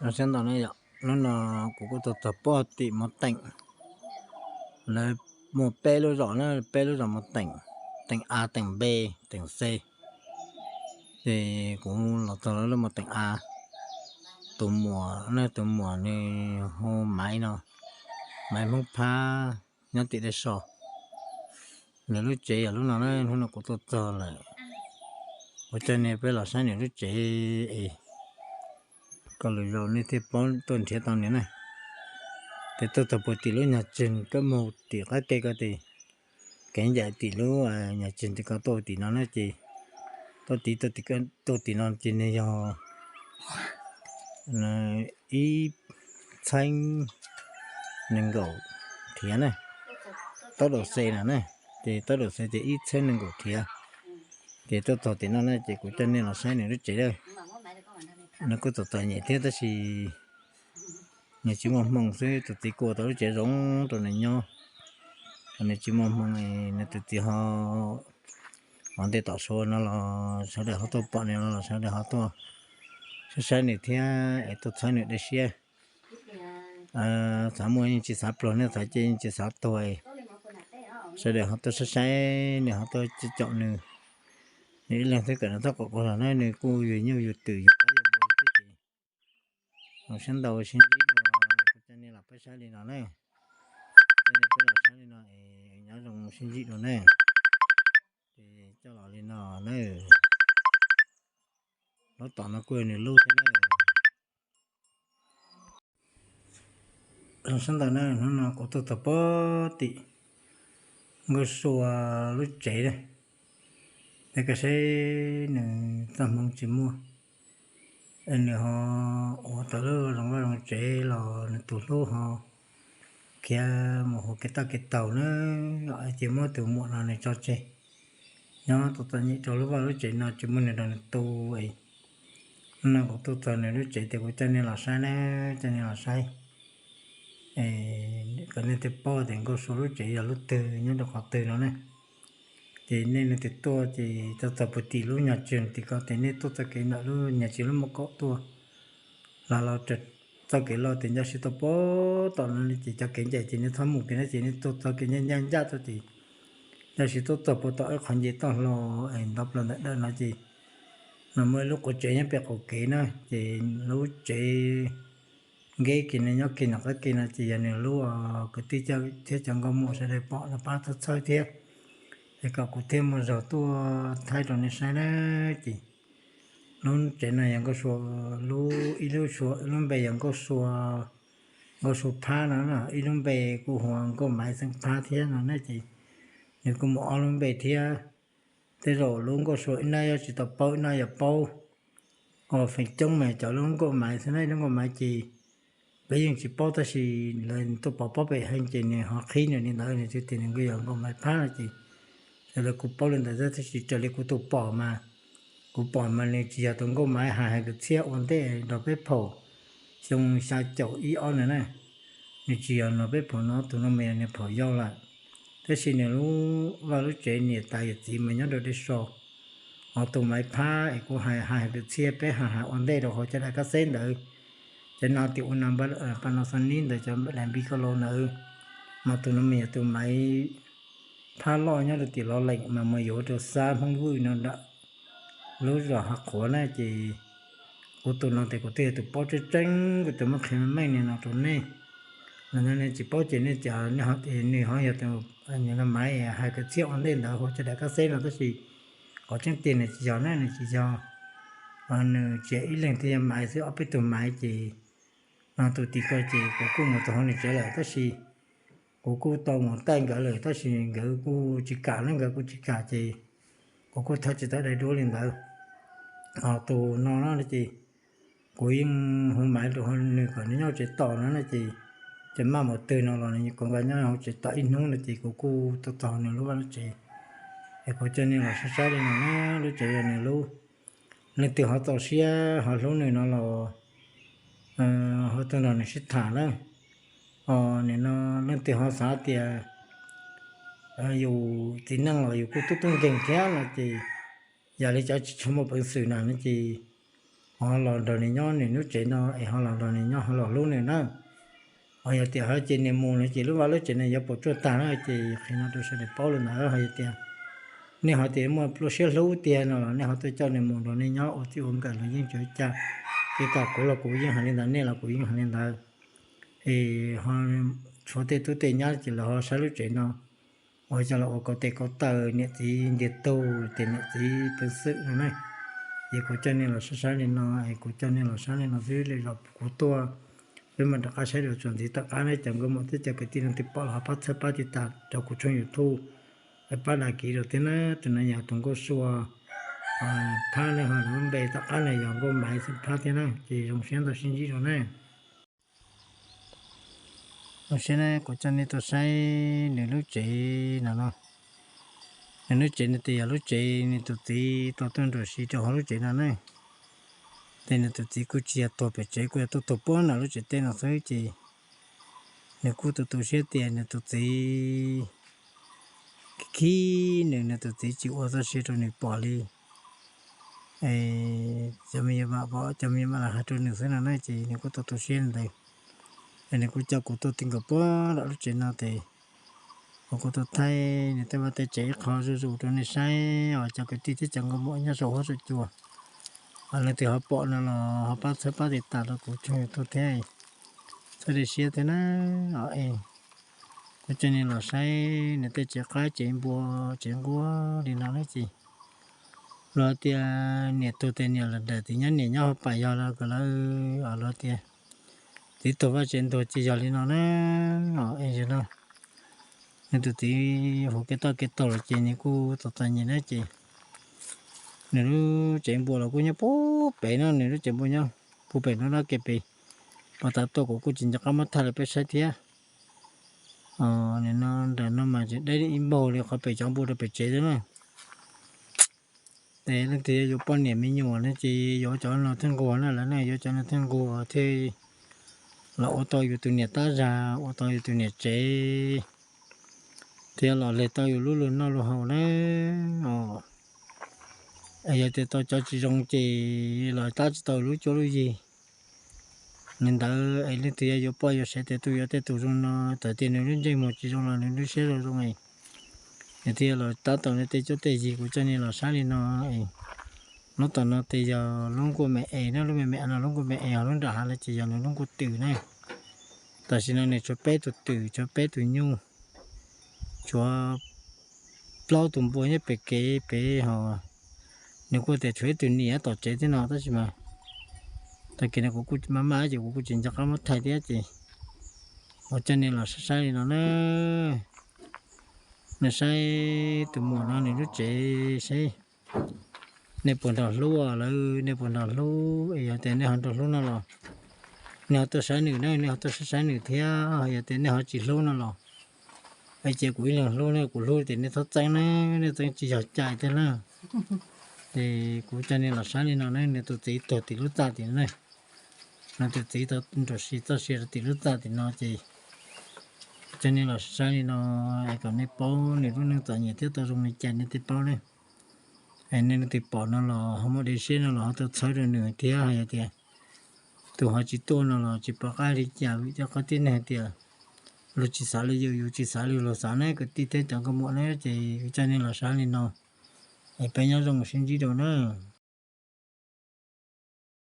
Nyob zoo ntau ne yom, hnub no kuv kuj tuaj txog pem tim Mos Teem. Lawv muaj peb lub zos na, peb lub zos Mos Teem: Teem A, Teem B, Teem C. Ces kuv los txog lub Mos Teem A, tus muam ne, tus muam nws hu Maiv no, Maiv Hmoob Phab, nyob tim Dej So. Nws lub tsev yog lub no na, hnub no kuv tuaj txog lawm, kuv coj nej peb los saib nws lub tsev es kom lwm zaus nej thiaj paub tuaj nrhiav tau nws na. Ces tuaj txog puag tim lub nyuag tseg kab moog tim qab ke ko ces, kev ncaim tim lub nyuag tseg tim ko tuaj tim no na ces, tuaj tim, tuaj tim no ces nws yog ib txheeb nees nkaum rhiav na, tawb daus xe no na, ces tawb daus xe ces ib txheeb nees nkaum rhiav. Ces tuaj txog tim no na ces kuv coj nej los saib nws lub tsev lawm. Nws kuj txom txom nyem thiab tab sis nws tsis muaj hmoo xwb, tus txiv kuj ua tau lub tsev zoo rau nws nyob. Nws tsis muaj hmoo, nws tus txiv ho ua ntej tom Suav no los sawv daws ho tuaj pom nws no los sawv daws ho tuaj saib saib nws thiab es tuaj txhawb nws dej siab. Xav muaj yeej tsis xav pluag, nej xav ces yeej tsis xav tuag. Sawv daws ho tuaj saib saib nws, ho tuaj caum nws. Nws ib leeg xwb kom nws txhob quaj quaj los na, nws kuj yug nyuj yug twm yug qab yug npua xwb ces. Zoo siab ntau sib ntsib dua, kuv coj nej los peb saib li no na. Coj nej peb los saib li no es nyob zoo sib ntsib dua na. Ces coj los li no na. Lub tom no kuj yog nws lub thiab na. Zoo siab ntau na, hnub no kuv tuaj txog pem tim Nkauj Sua lub tsev na. Peb koj saib nws txoj hmoov tsis muaj, es nws ho ua tau lub zoo vaj zoo tsev los nws tus hlub ho khiav mus hu kev toj kev taug na, ces muab tus muam no nws tso tseg. Nyob txom txom nyem rau lub vaj lub tsev no tsis muaj neeg nrog nws tu es. Hnub no kuv tuaj txog nws lub tsev ces kuv coj nej los saib na, coj nej los saib kom nej thiaj paub tias Nkauj Sua lub tsev yog lub twg nyob rau qhov twg no na. Ces nej leej twg tuaj ces txog txog puag tim lub nyuag tseg tim ko ces nej tuaj txoj kev ntawm lub nyuag tseg lub mom kaum tuaj, los los txoj kev loj ces ncaj siab tuaj pem tom no ces cov kev ncaim ces nej txhob mus kev no ces nej tuaj txoj kev ncaj ncaj ncaj tuaj ces ncaj siab tuaj txog puag tom ib qho nce toj hlo es ntov plaws ntawm dawm no ces no muaj ib lub quav tsev nyob pem qaum kev na, ces lub tsev nkev kiag no nyob kiag nram qab ke no ces yog nws lub kwv tij thiab cov nkauj muam sawv daws pom los pab txhawb txhawb thiab, es kom kuv thiaj muaj zog tuaj thaij rau nej saib na. Ces lub tsev no yog Nkauj Sua, lub ib lub sua, lub npe yog Nkauj Sua, Nkauj Sua Phab no, ib lub npe kuj hu ua Nkauj Maiv Xeeb Phab thiab no na ces nws kuj muaj ob lub npe thiab. Tej zaum lub Nkauj Sua ib nab yuav tsis tau paub, ib nab yuav paub. Feem coob mas cov lub Nkauj Maiv xwb na, lub Nkauj Maiv ces peb yeej tsis paub tab sis lawv tuaj pov pob pem heev ces nws ho qhib nws li ntawd, nws thiaj tias nws kuj yog Nkauj Maiv Phab no ces sawv daws kuj paub li ntawd tab sis raws li kuv tus pom mas, kuv pom mas nws tsis yog tus Nkauj Maiv hais hais kwv txhiaj ua ntej nrog peb phaum xyoo xya caum ib ob no na. Nws tsis yog nrog peb phaum no, tus no mas yog nws phaum yau lawm. Tab sis nws lub vaj lub tsev niam tais yawm txiv mas nyob rau Dej So. Ho tus Maiv Phab es kuv hais hais kwv txhiaj peb hais hais ua ntej rau hauv cov daim kab xeb ntawd, cov no tias ua na Panasonic ntawd, cov daim npi koj los ntawd, mas tus no mas yog tus Maiv Phab loj nyob rau tim Los Leem mas mus yuav rau xab Hmoob Vwj no nram lub zos Hav Qhuav na ces kuv tus no ces kuv twb yog tus paub tseeb tseeb, kuv tus muab qhia meej meej li no rau nej. Los yog nej tsis paub ces nej cas nej ho tias nws ho yog tus Maiv hais kwv txhiaj ua ntej ntawd hauv cov daim kab xeb no tab sis qhov tseeb tiag nws tsis yog na, nws tsis yog. Nws tsis yog ib leeg thiaj yog Maiv xwb, ob peb tug Maiv ces no tus tim ko ces kuv kuj mus tau hauv nws tsev lawm tab sis kuv kuj tau mus taij nkawd lawm tab sis nkawd kuj tsis kam na, nkawd kuj tsis kam ces kuv kuj thawb tsis tau dai duab li ntawd. Ho tus no no ces kuv yeej hu Maiv rau nws kom nws nyob tsev tos no na ces, ces maj mus twg no los nws kuj nqa nyob hauv tsev tos ib hnub no ces kuv kuj tau txog nws lub vaj lub tsev. Es kuv coj nej los saib saib li no na, lub tsev yog nws lub. Leej twg ho txaus siab ho hlub nws no los ho tuaj nrog nws sib tham na. Ho nim no leej twg ho xav tias yus txiv neej los yus kuj tub tub nkeeg thiab no ces, yog li cov tsis tshua muaj peev xwm na no ces ho los nrog nws nyob nws lub tsev no es ho los nrog nws nyob ho los hlub nws na. Ho yog tias ho ces nws mus no ces lub vaj lub tsev no yuav puas tsuaj tag na. Ces qhia no rau sawv daws paub li ntawd. Ho yog tias nej ho tias muaj lub siab hlub tiag no los nej ho tuaj coj nws mus nrog nej nyob ua txij ua nkawm los yeej tsis ua cas. Ces tam kuv los kuv yeej hais li ntawd, nej los kuv yeej hais li ntawd. Es ho tshuav tej tub tej nyab ces lawv ho saib lub tsev no ua coj los ua kauv tes kauv taw, niam txiv ntiag tug, ces niam txiv peev xwm no na. Ces kuv coj nej los saib saib li no, es kuv coj nej los saib li no xwb, lwm zaus kuv tuaj peb mam rov qab saib dua txuas ntxiv tom qab na. Cov nkauj muam thiab cov kwv tij leej twg pom los ho pab txhawb pab tiv tas rau kuv tshooj YouTube, pab dag kis rau thiab na. Tus no yog tus nkauj Sua Phab na, ho lub npe tom qab no yog nkauj Maiv Xeem Phab thiab na. Ces zoo siab ntau sib ntsib rau na. Zoo siab na, kuv coj nej tuaj saib nws lub tsev no no. Nws lub tsev no ces yog lub tsev nws tus txiv tau tuaj nruam sis rau hauv lub tsev no na. Ces nws tus txiv kuj tsis yog tuag pem tsev, kuj yog tuaj tuag puag nram lub tsev teb no xwb. Ces nws kuj tu tu siab tias nws tus txiv khib khib nws, nws tus txiv tsis ua txoj sia rau nws pom li. Cov me nyuam mam pom, cov me nyuam mam los hais rau nws xwb no na. Ces nws kuj tu tu siab li ntawd. Es nws kuj coj kuv tuaj ti nkaus puag nram lub tsev no ces kuv kuj tuaj thaij nws tej vaj tej tsev ib qho zuj zus rau nej saib os cov kwv tij thiab cov nkauj muam nyob saum huab saum cua. Ho leej twg ho pom no los ho pab txhawb pab tiv tas rau kuv tshooj YouTube thiab, txhawb dej siab thiab na. Kuv coj nej los saib nws tej tsev qaib tsev npua tsev nquab li no na. Ces luag tias niam tuag tes niam los nrawm, txiv nyob niam nyob hauv pas yog los kom lawv, luag tias txiv tuag vaj tsev ntuag ces yog li no na. Es no nws tus txiv hu kev toj kev taug lawm ces nws kuj txom txom nyem na. Ces nws lub tsev npua los kuj nyob puag pem no, nws lub tsev npua nyob puag pem no, nram kev pem. Puag ta tuaj kuv kuj tsis nco qab muab thaij rau peb saib thiab. Nim no nram no mas tseem deb ib npaug li qhov pem cov npua rau pem tsev xwb na. Ces leej twg yuav poj niam me nyuam no ces yuav cov no thiaj nquag na, lawv ne yuav cov no thiaj nquag thiaj los ua tau yus tus niam tab zag, ua tau yus tus niam tsev, thiaj los leg tau yus lub lug noj lug haus na. Yog tias tau cov tsis zoo ces los tab tsis tau lub cuab lub yig. Li ntawd es leej twg yuav yuav poj yuav sev tias tus yuav tej tus zoo no, txawm tias nws lub ntsej muag tsis zoo los nws lub siab zoo zoo, nws thiaj los tab tau nws tej cuab tej yig. Kuv coj nej los saib li no. Lub tom no ces yog lub nkuaj me es na, lub me me no lub nkuaj me es, ho lub nram hav no ces yog nws lub nkuaj twm na. Tam sim no nws tshuav peb tus twm, tshuav peb tus nyuj, tshuav plaub tus npua nyob pem kev pem ho. Nws kuj tias tshuav ib tug niam tom tsev thiab no tab sis mas tag kis no kuv kuj maj maj ces kuv kuj tsis nco qab muab thaij thiab ces kuv coj nej los saib saib li no na. Nej saib tus muam no nws lub tsev seb nej puas nrog hlub lawm, nej puas nrog hlub, es yog tias nej ho nrog hlub no los nej ho tuaj saib nws na, nej ho tuaj saib saib nws thiab. Yog tias nej ho tsis hlub no los es cia kuv ib leeg hlub ne, kuv hlub tias nej txhob txeeb na, nej txeeb tsis yog cai thiab na. Ces kuv coj nej los saib li no na, nws tus txiv tuag tim lub txaj tim no na. Nws tus txiv tau nruam sis txoj sia rau tim lub txaj tim no ces coj nej los saib li no es kom nej paub nws lub neej txom nyem thiab tau zoo li cas nej thiaj paub ne. Es nej leej twg pom no los ho muaj dej siab no los ho tau txhawb rau nws thiab. Hais tias tus ho tsis tuaj no los tsis pom qab li cas vim cov qhov tib neeg hais tias luag tsis xav li yus, yus tsis xav li luag xav na, kwv tij thiab cov nkauj muam na. Ces kuv coj nej los saib li no es peb nyob zoo sib ntsib dua na.